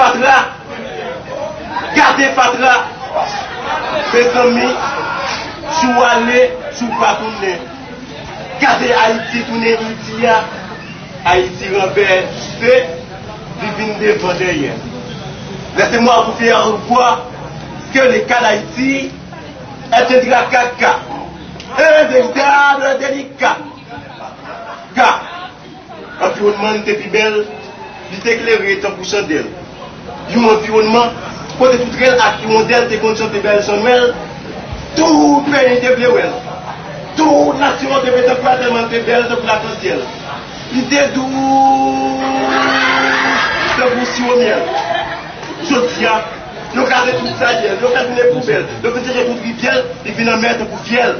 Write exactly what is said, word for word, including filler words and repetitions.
Fatra! Gade fatra! Mezanmi, si w ale, si w pa tounen, gade Ayiti tounen Iti a. Ayiti ranvèse, li vin devan dèyè. Laissez-moi vous faire voir que l'état d'Haïti est un délicat cas. Un véritable délicat cas. Anviwònman n te pi bèl, li te klere tankou chandèl. Yon anviwònman kote tout rèl ak iwondèl te konn chante bèl chan nwèl, tout peyi te vle wè l. Tout nasyon te vle tankou l tèlman l te bèl tankou lakansyèl. Li te dous tankou siwo myèl. Jodi a, yo kraze tout sa yè, yo fè tounen poubèl, yo fin sèche tout rivyè l, li vin anmè tankou fyèl.